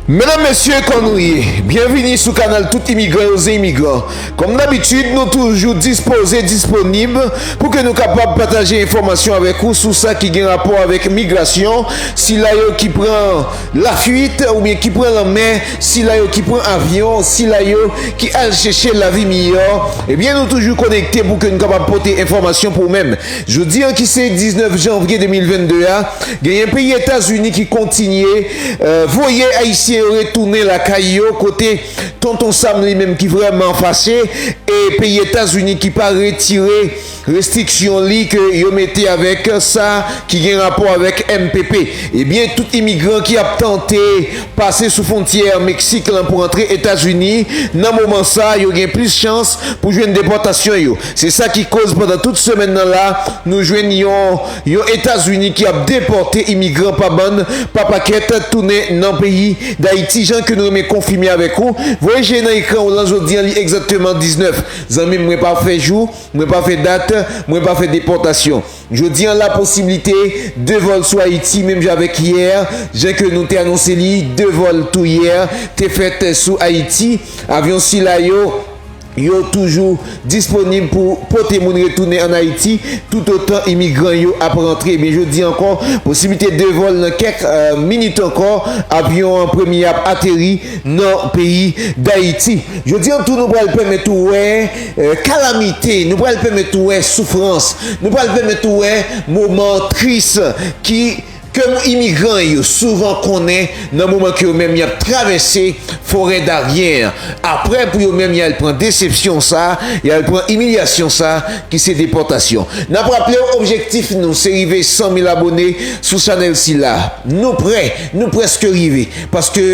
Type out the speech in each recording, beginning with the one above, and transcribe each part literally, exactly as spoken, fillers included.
Medam, mesye, kòman nou ye? Byenvini sou kanal tout imigran yo, zen imigran. Kòm dabitid, nou toujou dispoze, disponib pou ke nou kapab pataje enfòmasyon avèk ou sou sa ki gen rapò avèk migrasyon, sila yo ki pran lafuit oubyen ki pran lanmè, sila yo ki pran avyon, sila yo ki al chèche lavi miyò. Ebyen, nou toujou konekte pou ke nou kapab pote enfòmasyon pou ou menm. Jodi an ki se diznèf janvye de mil vennde a, genyen peyi Etazini ki kontinye, eh, voye Ayisyen yo retounen lakay yo, kote Tonton Sam li menm ki vrèman fache, e peyi Etazini ki pa retire restriksyon li ke yo mete avèk sa ki gen rapò avèk M P P. Ebyen, tout imigran ki ap tante pase sou fwontyè Meksik lan pou antre Etazini, nan moman sa, yo gen plis chans pou jwenn depòtasyon yo. Se sa ki koz pandan tout semèn nan la, nou jwenn yon, yon Etazini ki ap depòte imigran pa bann, pa pakèt, tounen nan peyi Dayiti, jan ke nou renmen konfime avèk ou. Voye je nan ekran ou lan, jodi an li egzakteman diznèf. Zanmi m, mwen pa fè jou, mwen pa fè dat, mwen pa fè depòtasyon. Jodi an la, posiblite de vòl sou Ayiti, menm jan avèk yè, jan ke nou te anonse li, de vòl tou yè te fèt sou Ayiti. Avyon sila yo, yo toujou disponib pou pote moun retounen ann Ayiti, toutotan imigran yo ap rantre. Ebyen, jodi ankò, posiblite de vòl nan kèk, eh, minit ankò, avyon an premye ap ateri nan peyi Dayiti. Jodi an tou, nou pral pèmèt ou wè, eh, kalamite, nou pral pèmèt ou wè soufrans, nou pral pèmèt ou wè moman tris ki, ke imigran yo souvan konnen nan moman ke yo menm y ap travèse forè Darien an. Apre, pou yo menm y al pran desepsyon sa, y al pran imilyasyon sa ki se depòtasyon. N ap raple w, objektif nou se rive san mil abone sou chanèl sila. Nou prè, nou prèske rive. Paske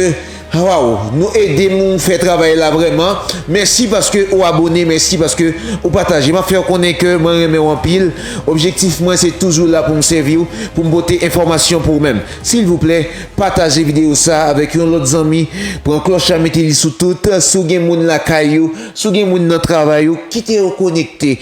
Waw, nou ede moun fè travay la vrèman. Mèsi paske ou abone, mèsi paske ou pataje. M ap fè w konnen ke mwen renmen w anpil. Objektif mwen se toujou la pou m sèvi w, pou m pote enfòmasyon pou ou menm. Silvouplè, pataje videyo sa avèk yon lòt zanmi. Pran klòch la, mete li sou tout. Si w gen moun lakay ou, si w gen moun nan travay ou, kite yo konekte.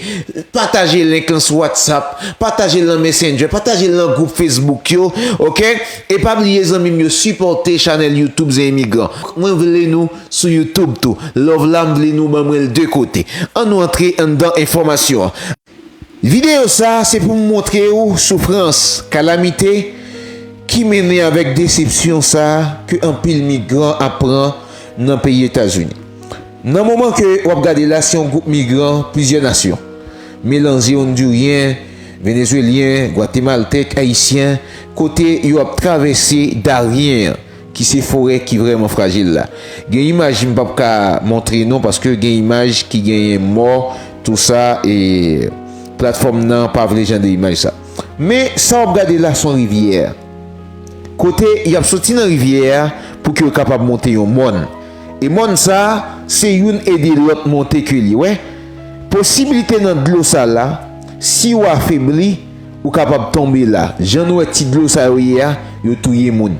Pataje link lan sou WhatsApp, pataje l nan Messenger, pataje l nan gwoup Facebook yo, oke? E pa bliye, zanmi m yo, sipòte chanèl YouTube Zen Imigran. Mwen vle nou sou YouTube tou. Love la, m vle nou ban mwen l de kote. Ann nou antre anndan enfòmasyon an. Videyo sa, se pou m montre w soufrans, kalamite ki mennen avèk desepsyon sa ke anpil migran ap pran nan peyi Etazini. Nan moman ke w ap gade la, se yon gwoup migran plizyè nasyon, melanje Ondiryen, Venezwelyen, Gwatemaltèk, Ayisyen, kote yo ap travèse Darien an, ki se forè ki vrèman frajil la. Gen imaj m p ap ka montre non, paske gen imaj ki genyen mò, tou sa, e platfòm nan pa vle jan de imaj sa. Men sa w ap gade la, se yon rivyè. Kote y ap soti nan rivyè a pou ke yo kapab monte yon mòn. E mòn sa a, se youn ede lòt monte ke li, wè. Posiblite nan dlo sa la, si w afebli, ou kapab tonbe la. Jan nou wè ti dlo sa yo ye a, yo touye moun.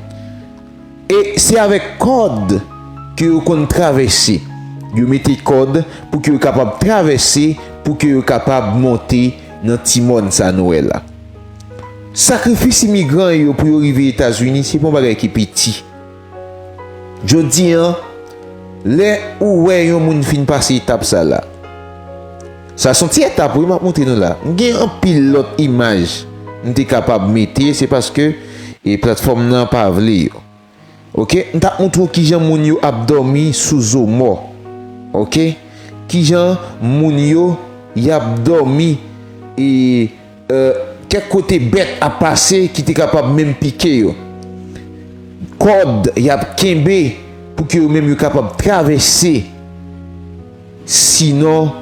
E se avèk kòd ke yo konn travèse. Yo mete kòd pou ke yo kapab travèse, pou ke yo kapab monte nan ti mòn sa nou wè la. Sakrifis imigran yo pou yo rive Etazini, se pa yon bagay ki piti. Jodi an, lè ou wè yon moun fin pase etap sa la, sa se yon ti etap, wi, m ap montre nou la. M gen anpil lòt imaj m te kapab mete, se paske, e, platfòm nan pa vle yo. Oke, m t ap montre w kijan moun yo ap dòmi sou zo mò. Oke? Kijan moun yo y ap dòmi e, e, kèk kote bèt ap pase ki te kapab menm pike yo. Kòd y ap kenbe pou ke yo menm yo kapab travèse. Sinon,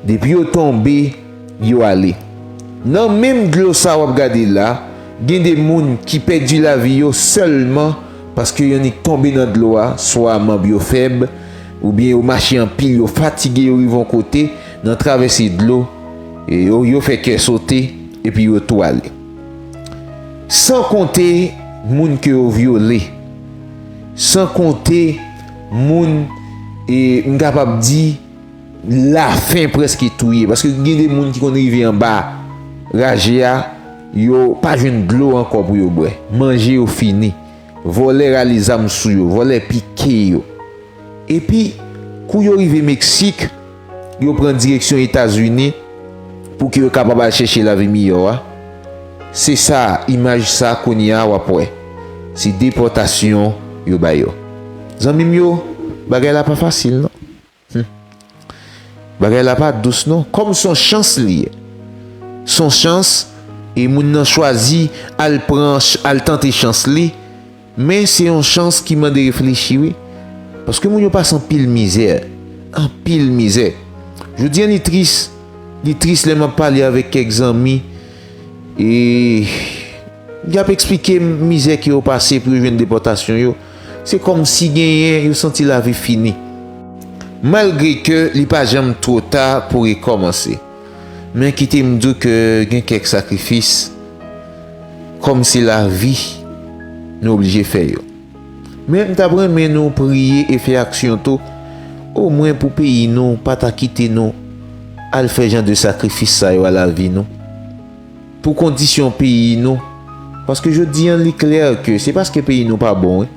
depi yo tonbe, yo ale. Nan menm dlo sa w ap gade la, gen de moun ki pèdi lavi yo sèlman paske yo annik tonbe nan dlo a, swa manm yo fèb, oubyen yo mache anpil, yo fatige, yo rive yon kote, nan travèse dlo, e yo, yo fè kè sote, epi yo tou ale. San konte moun ke yo vyole, san konte moun, e m kapab di, lafen prèske touye. Paske gen de moun ki konn rive anba raje a, yo pa jwenn dlo ankò pou yo bwè. Manje yo fini. Vòlè rale zam sou yo, vòlè pike yo. Epi, kou yo rive Meksik, yo pran direksyon Etazini pou ke yo kapab al chèche lavi miyò a. Se sa, imaj sa kounye a w ap wè. Se depòtasyon yo ba yo. Zanmi m yo, bagay la pa fasil non. Hmm. Bagay la pa dous non. Kòm se yon chans li ye. Se yon chans, e moun nan chwazi al pran, al tante chans li. Men se yon chans ki mande reflechi wi. Paske moun yo pase anpil mizè. Anpil mizè. Jodi a li tris. Li tris lè m ap pale avèk kèk zanmi. E y ap eksplike m mizè ke yo pase pou yo jwenn depòtasyon yo. Se kòmsi genyen yo santi lavi fini. Malgre ke li pa janm twò ta pou rekòmanse. Men kite m di w ke gen kèk sakrifis, kòm se lavi, nou oblije fè yo. Men m t ap renmen nou priye e fè aksyon tou, omwen pou peyi nou pa ta kite nou al fè jan de sakrifis sa yo a lavi nou. Pou kondisyon peyi nou. Paske jodi a li klè ke se paske peyi nou pa bon wi.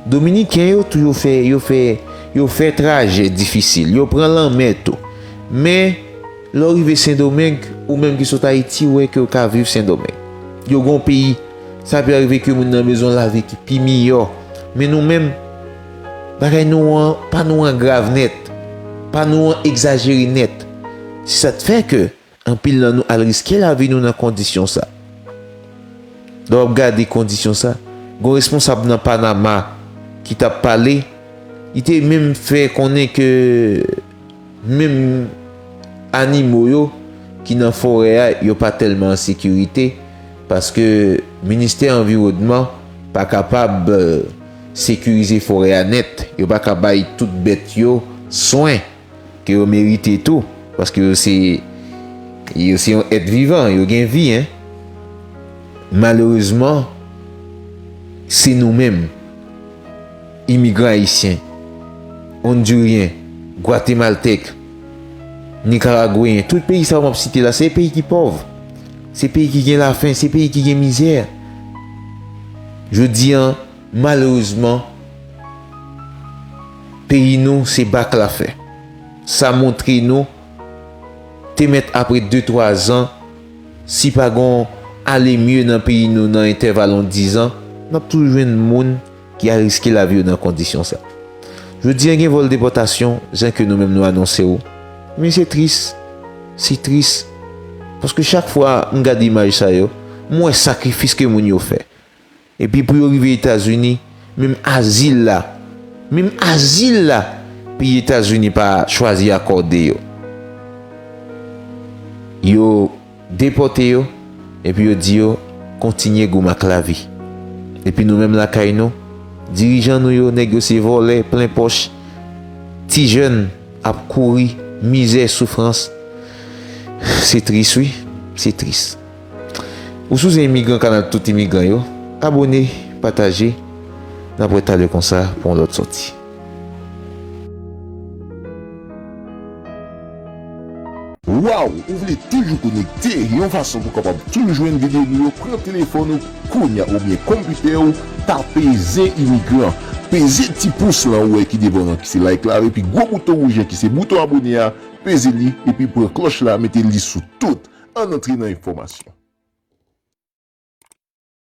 Dominiken yo tou yo fè, yo fè, yo fè trajè difisil, yo pran lanmè tou. Men, lè w rive Sendomeng, ou menm ki sot Ayiti, ou wè ke w ka viv Sendomeng. Yo gen yon peyi, sa pè rive ke moun nan bezwen yon lavi ki pi miyò. Men nou menm, bagay nou an, pa nou an grav nèt. Pa nou an egzajere nèt. Se sa k fè ke anpil nan nou al riske lavi nou nan kondisyon sa. Lè w ap gade kondisyon sa, gon responsab nan Panama ki t ap pale, li te menm fè konnen ke menm animo yo ki nan forè a, yo pa tèlman an sekirite, paske ministè anviwònman pa kapab, eh, sekirize forè a nèt. Yo pa ka bay tout bèt yo swen ke yo merite tou, paske yo se, yo se yon èt vivan, yo gen vi, en. Malerezman, se nou menm, imigran ayisyen, ondiryen, gwatemaltèk, nikaragweyen, tout peyi sa yo m ap site la, se peyi ki pòv, se peyi ki gen lafen, se peyi ki gen mizè. Jodi a, malerezman, peyi nou se bak lafen. Sa montre nou, te mèt apre de, twa zan, si pa gon ale mye nan peyi nou nan entèval yon dizan, n ap toujou jwenn moun ki al riske lavi yo nan kondisyon sa. Jodi a gen vòl depòtasyon, jan ke nou menm nou anonse w. Men se tris. Se tris. Paske chak fwa m gade imaj sa yo, m wè sakrifis ke moun yo fè. Epi pou yo rive Etazini, menm azil la, menm azil la, peyi Etazini pa chwazi akòde yo. Yo depòte yo, epi yo di yo kontinye goumen ak lavi. Epi nou menm lakay nou, dirijan nou yo, nèg yo se vòlè, plen pòch, ti jèn ap kouri, mizè, soufrans. Se tris wi, se tris. Ou si w se imigran, kanal tout imigran yo, abòne, pataje, n ap wè talè konsa pou yon lòt sòti. Waw, ou vle toujou konekte yon fason pou w kapab toujou jwenn videyo nou yo? Pran telefòn ou kounye a oubyen konpitè w, tape Zen Imigran. Peze ti pous lan ou wè ki devan w an ki se like la, epi gwo bouton wouj an ki se bouton abòne a, peze li, epi pran klòch la, mete li sou tout. Ann antre nan enfòmasyon.